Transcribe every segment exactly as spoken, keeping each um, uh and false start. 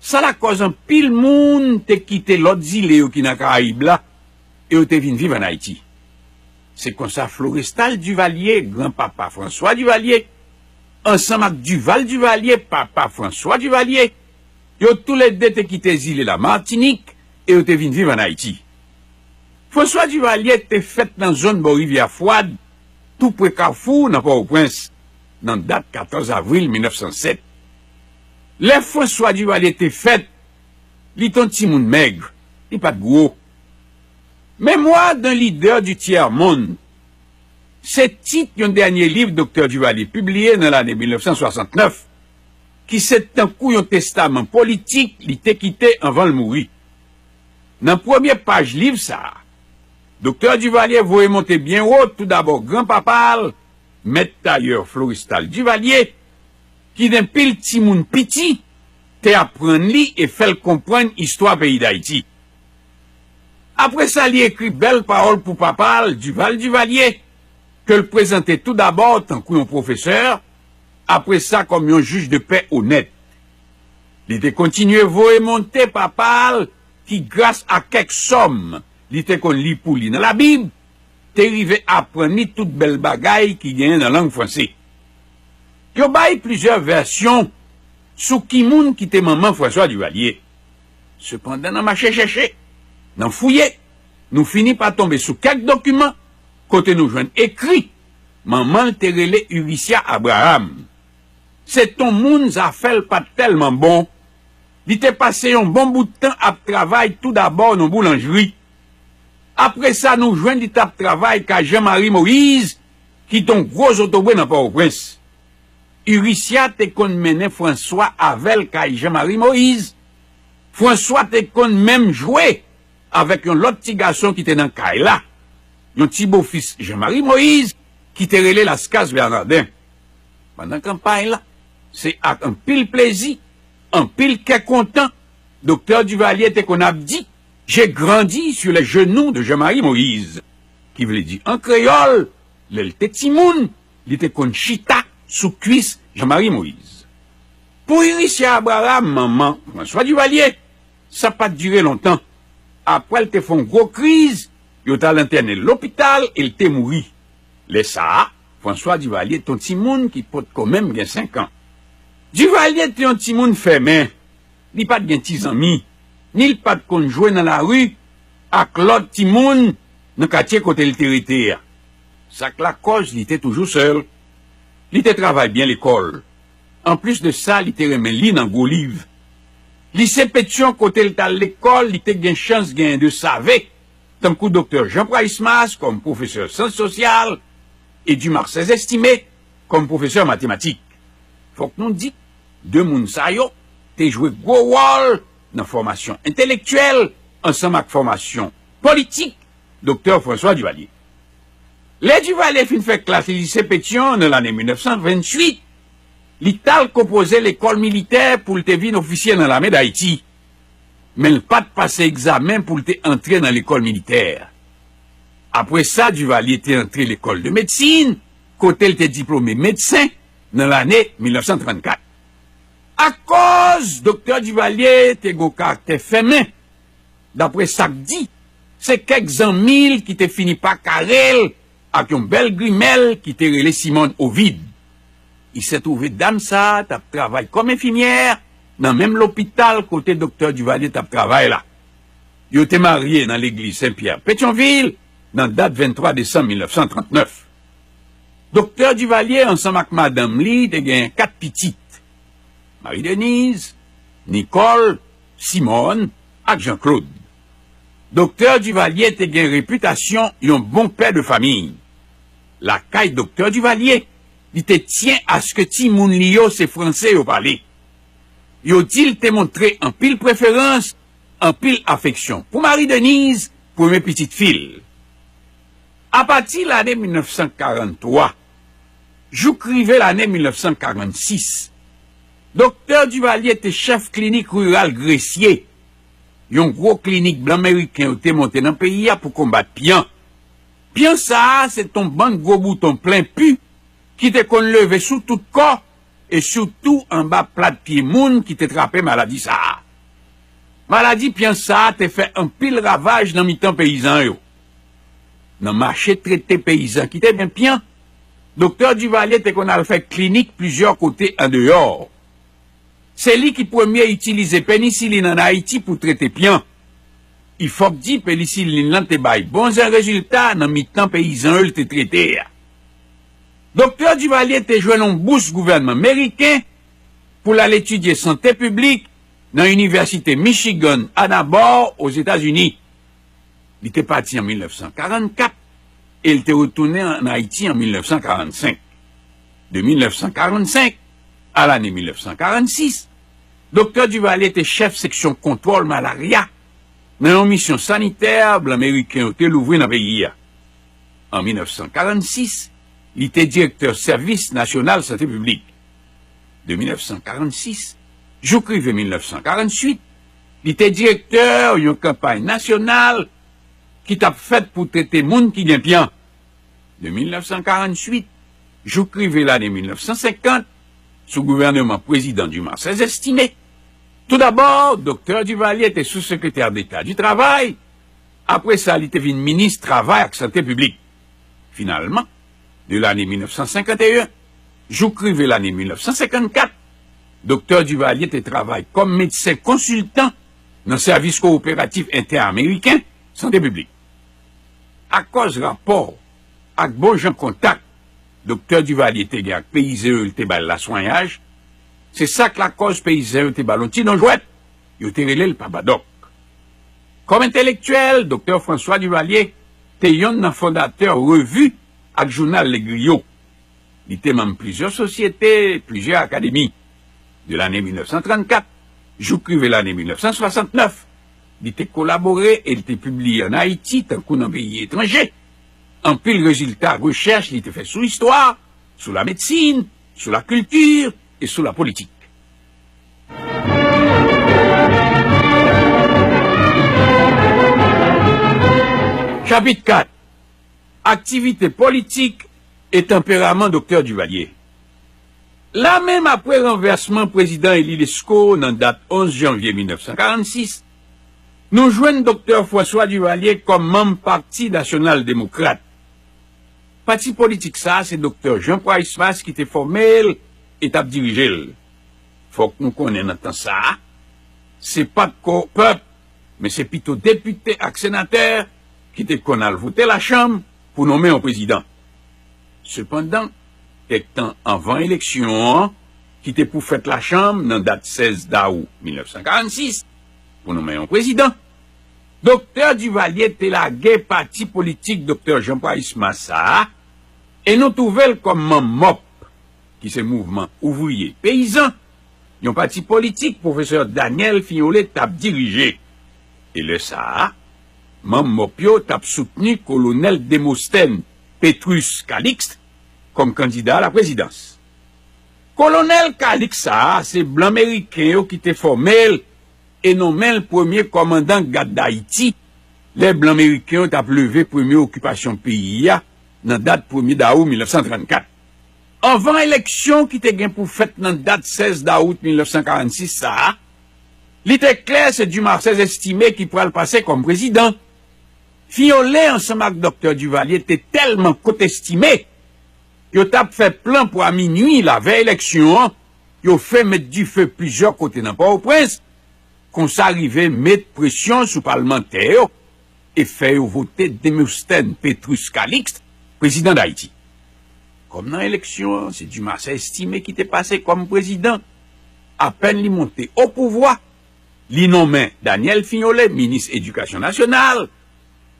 Sa lakòz anpil moun te kite lòt zile yo ki nan Karayib la e yo te vin viv ann Ayiti. Se konsa Florestal Duvalier, granpapa François Duvalier, ansanm ak Duval Duvalier, papa François Duvalier, yo toulede te kite zile Lamatinik e yo te vin viv ann Ayiti. François Duvalier te fèt nan zòn bò Rivyè Fwad, tou pre Kafou nan Pòtoprens, nan dat katòz avril mil nèf san sèt. Lè François Duvalier te fèt, li t on timoun mèg, li pa t gwo. Mémoire d'un leader du tiers-monde, se tit yon dènye liv Doktè Duvalier pibliye nan lane mil nèf san swasantnèf, ki se tankou yon testaman politik li te kite anvan l mouri. Nan premye paj liv sa a, Doktè Duvalier voye monte byen wo toudabò granpapa l, mèt tayè Florestal Duvalier, ki denpi l timoun piti, te aprann li e fè l konprann istwa peyi Dayiti. Apre sa, li ekri bèl pawòl pou papa l, Duval Duvalier, ke l prezante toudabò tankou yon pwofesè, apre sa kòm yon jij de pè onèt. Li te kontinye voye monte papa l, ki gras a kèk sòm li te konn li pou li nan Labib, te rive aprann li tout bèl bagay ki genyen nan lang franse. Yo bay plizyè vèsyon sou ki moun ki te manman François Duvalier. Sepandan, nan mache chèche, nan fouye, nou fini pa tonbe sou kèk dokiman kote nou jwenn ekri manman l te rele Urisia Abraham. Se t on moun zafè l pa t tèlman bon. Li te pase yon bon bout tan ap travay toudabò nan boulanjri. Apre sa, nou jwenn li t ap travay kay Jean Marie Moïse, ki t on gwo zotobre nan Pòtoprens. Urisia te konn mennen Franswa avè l kay Jean Marie Moïse. Franswa te konn menm jwe avèk yon lòt ti gason ki te nan kay la, yon ti bofis Jean Marie Moïse ki te rele Laskaz Bernardin. Pandan kanpay la, se ak anpil plezi, anpil kè kontan, Doktè Duvalier te konn ap di, J'ai grandi sur les genoux de Jean-Marie Moïse, ki vle di an kreyòl, lè l te timoun, li te konn chita sou kwis Jean-Marie Moïse. Pou Urisia Abraham, manman François Duvalier, sa pa t dire lontan. Apre l te fè yon gwo kriz, yo t al entène l lopital e l te mouri. Lè sa a, François Duvalier t on timoun ki potko menm gen senk an. Duvalier te yon timoun fèmen, li pa t gen ti zanmi, ni l pa t konn jwe nan lari ak lòt timoun nan katye kote l te rete a. Sa k lakòz li te toujou sèl. Li te travay byen lekòl. Anplis de sa, li te renmen li nan gwo liv. Lise Petyon, kote l t al lekòl, li te gen chans genyen de save, tankou Doktè Jean Price Mars kòm pwofesè syans sosyal e Dumarsais Estimé kòm pwofesè matematik. Fòk nou di, de moun sa yo te jwe gwo wòl nan fòmasyon entelektyèl ansanm ak fòmasyon politik Doktè François Duvalier. Lè Duvalier fin fè klas li lise Petyon nan lane mil nèf san venntuit, li t al konpoze lekòl militè pou l te vin ofisye nan lame Dayiti. Men l pa t pase egzamen pou l te antre nan lekòl militè. Apre sa, Duvalier te antre lekòl de medsin, kote l te diplome medsen nan lane mil nèf san trannkat. Akoz Doktè Duvalier te gen yon karaktè fèmen, dapre sa k di, se kèk zanmi l ki te fini pa kare l ak yon bèl grimèl ki te rele Simone Ovide. Il se trouve dam sa a t ap travay kòm enfimyè nan menm lopital kote Doktè Duvalier t ap travay la. Yo te marye nan legliz Sen Pyè Petyonvil nan dat venntwa desanm mil nèf san trannèf. Doktè Duvalier ansanm ak madanm li te gen kat pitit, Marie Denise, Nicole, Simone ak Jean Claude. Doktè Duvalier te gen repitasyon yon bon pè de fanmi. Lakay Doktè Duvalier, li te tyen aske timoun li yo se franse yo pale. Yo di l te montre anpil preferans, anpil afeksyon pou Marie Denise, premye pitit fi l. Apati lane mil nèf san karanntwa, jouk rive lane mil nèf san karannsis, Doktè Duvalier te chèf klinik riral Gresye, yon gwo klinik blan meriken yo te monte nan peyi a pou konbat pyan. Pyan sa a se t on bann gwo bouton plen pi ki te konn leve sou tout kò e sitou anba plat pye moun ki te trape maladi sa a. Maladi pyan sa a te fè anpil ravaj nan mitan peyizan yo. Nan mache trete peyizan ki te byen pyan, Doktè Duvalier te konn al fè klinik plizyè kote andeyò. Se li ki premye itilize penisilin ann Ayiti pou trete pyan. I fòk di penisilin lan te bay bon jan rezilta nan mitan peyizan yo l te trete a. Doktè Duvalier te jwenn yon bous gouvènman meriken pou l al etidye sante piblik nan Inivèsite Michigan Ann Arbor, Ozetazini. Li te pati an mil nèf san karannkat e l te retounen ann Ayiti an mil nèf san karannsenk. De mil nèf san karannsenk a lane mil nèf san karannsis, Doktè Duvalier te chèf seksyon kontwòl malarya nan yon misyon sanitè blan meriken yo te louvri nan peyi a. An mil nèf san karannsis, li te direktè Sèvis Nasyonal Sante Piblik. De mil nèf san karannsis jouk rive mil nèf san karannwit, li te direktè yon kanpay nasyonal ki t ap fèt pou trete moun ki gen pyan. De mil nèf san karannwit jouk rive lane mil nèf san senkant, sou gouvèneman Prezidan Dumarsais Estimé, toudabò, Doktè Duvalier te sou sekretè deta di travay, apre sa, li te vin minis travay ak sante piblik. Finalman, de lane mil nèf san senkanteyen jouk rive lane mil nèf san senkannkat, Doktè Duvalier te travay kòm medsen konsiltan nan Sèvis Kowoperatif Entè-Ameriken Sante Piblik. Akòz rapò ak bon jan kontak Doktè Duvalier te gen ak peyizan yo l te bay laswayaj, se sa k lakòz peyizan yo te ba l yon ti non jwèt, yo te rele l Papa Dòk. Kòm entelektyèl, Doktè François Duvalier te yonn nan fondatè revi ak jounal Le Griot. Li te manm plizyè sosyete, plizyè akademi. De lane mil nèf san trannkat jouk rive lane mil nèf san swasannnèf, li te kolabore e li te pibliye ann Ayiti tankou nan peyi etranje anpil rezilta rechèch li te fè sou istwa, sou lamedsin, sou lakilti e sou lapolitik. Chapit kat. Aktivite politik e tanperaman Doktè Duvalier. Lamenm apre ranvèsman Prezidan Élie Lescot nan dat onz janvye mil nèf san karannsis, nou jwenn Doktè François Duvalier kòm manm Pati Nasyonal Demokrat. Pati politik sa a, se Doktè Jean Praxmas ki te fòme l e t ap dirije l. Fòk nou konnen nan tan sa a, se pa t ko pèp, men se pito depite ak senatè ki te konn al vote lachanm pou nonmen yon prezidan. Sepandan, kèk tan anvan eleksyon an, ki te pou fèt lachanm nan dat sèz dawou mil nèf san karannsis, pou nonmen yon prezidan, Doktè Duvalier te lage pati politik Doktè Jean Praxmas sa a e nou twouve l kòm manm mòp, ki se Mouvman Ouvriye Peyizan, yon pati politik pwofesè Daniel Fignolet t ap dirije. E lè sa a, manm mòp yo t ap soutni kolonèl Demosthène Petrus Calixte kòm kandida a la prezidans. Kolonèl Calixte sa a, se blan meriken yo ki te fòme l e nonmen l premye kòmandan gad Dayiti, lè blan meriken yo t ap leve premye okipasyon peyi a nan dat premye dawou mil nèf san trannkat. Anvan eleksyon ki te gen pou fèt nan dat sèz dawout mil nèf san karannsis sa a, li te klè se Dumarsais Estimé ki pral pase kòm prezidan. Fignolet ansanm ak Doktè Duvalier te tèlman kont Estimé, yo t ap fè plan pou a minwi lavèy eleksyon an, yo fè met dife plizyè kote nan Pòtoprens, konsa rive met presyon sou palmantè yo e fè yo vote Demosthène Petrus Calixte prezidan Dayiti. Kòm nan eleksyon an, se Dumarsais Estimé ki te pase kòm prezidan, apèn li monte o pouvwa, li nonmen Daniel Fignolet minis edikasyon nasyonal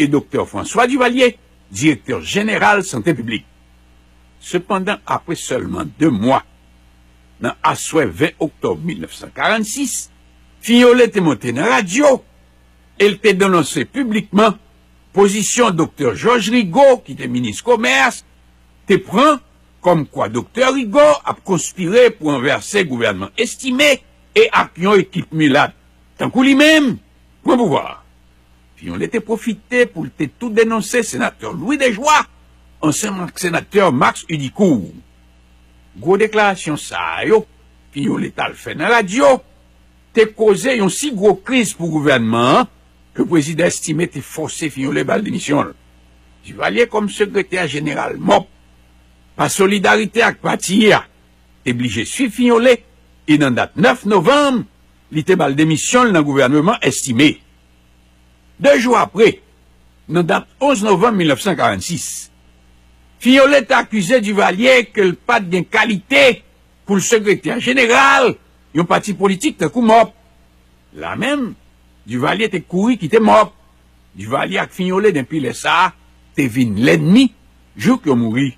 e Doktè François Duvalier direktè jeneral sante piblik. Sepandan, apre sèlman de mwa, nan aswè ven oktòb mil nèf san karannsis, Fignolet te monte nan radyo e l te denonse piblikman pozisyon Doktè Georges Rigaud, ki te minis komès, te pran, kòmkwa Doktè Rigaud ap konspire pou ranvèse gouvènman Estimé e ak yon ekip milat, tankou li menm, pran pouvwa a. Fignolet te pwofite pou l te tou denonse senatè Louis Desjoie ansanm ak senatè Max Heudicourt. Gwo deklarasyon sa a yo, Fignolet t al fè nan radyo, te koze yon si gwo kriz pou gouvènman an ke prezidan Estimé te fòse Fignolé ba l demisyon l. Divalye kòm sekretè jeneral mòp, pa solidarite ak pati a, te blije swiv Fignolé e nan dat nèf novanm, li te ba l demisyon l nan gouvèneman Estimé. De jou apre, nan dat onz novanm mil nèf san karannsis, Fignolé te akize Divalye ke l pa t gen kalite pou l sekretè jeneral yon pati politik tankou mòp. La menm, Divalye te kouri kite mòp. Divalye ak Fignolé depi lè sa a te vin lènmi jouk yo mouri.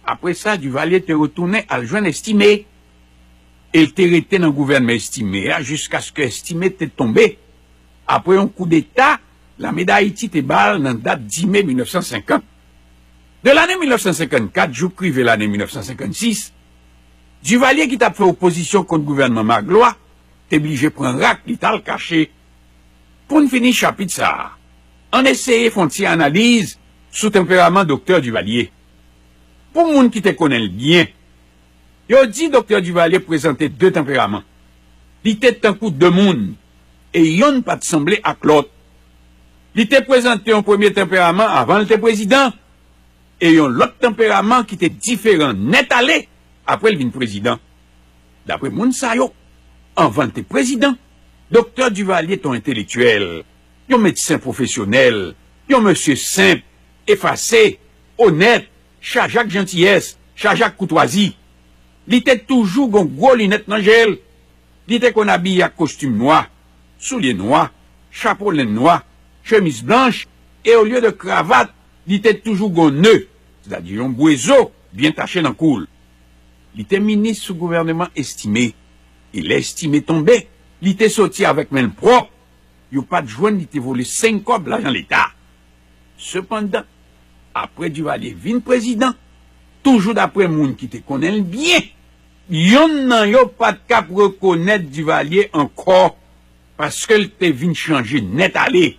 Apre sa, Divalye te retounen al jwenn Estimé. E l te rete nan gouvènman Estimé a jiskaske Estimé te tonbe. Apre yon koudeta, Lame Dayiti te ba l nan dat dis me mil nèf san senkant. De lane mil nèf san senkannkat jouk rive lane mil nèf san senkannsis, Divalye ki t ap fè opozisyon kont gouvènman Magloire te blije pran rak li t al kache. Pou n fini chapit sa a, ann eseye fè yon ti analiz sou tanperaman Doktè Divalye. Pou moun ki te konnen l byen, yo di Doktè Divalye prezante de tanperaman. Li te tankou de moun, e yonn pa t sanble ak lòt. Li te prezante yon premye tanperaman avan l te prezidan, e yon lòt tanperaman ki te diferan nèt ale apre l vin prezidan. Dapre moun sa yo, anvan l te prezidan, Doktè Divalye te yon entelektyèl, yon medsen pwofesyonèl, yon mesye senp, efase, onèt, chaje ak jantiyès, chaje ak koutwazi. Li te toujou gen gwo linèt nan je l. Li te konn abiye ak kostim nwa, soulye nwa, chapo lenn nwa, chemiz blanch, e olye de kravat, li te toujou gen yon ne, sètadi yon bwezo, byen tache nan kou l. Li te minis sou gouvèneman Estimé, e lè Estimé tonbe, li te soti avèk men l pwòp. Yo pa t jwenn li te vole senk kòb lajan leta. Sepandan, apre Divalye vin prezidan, toujou dapre moun ki te konnen l byen, yonn nan yo pa t k ap rekonèt Divalye ankò, paske l te vin chanje nèt ale.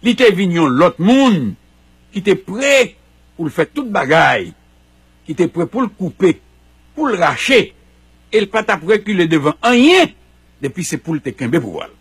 Li te vin yon lòt moun ki te pre pou l fè tout bagay, ki te pre pou l koupe, pou l rache, e l pa t ap rekile devan anyen depi se pou l te kenbe pouvwa l.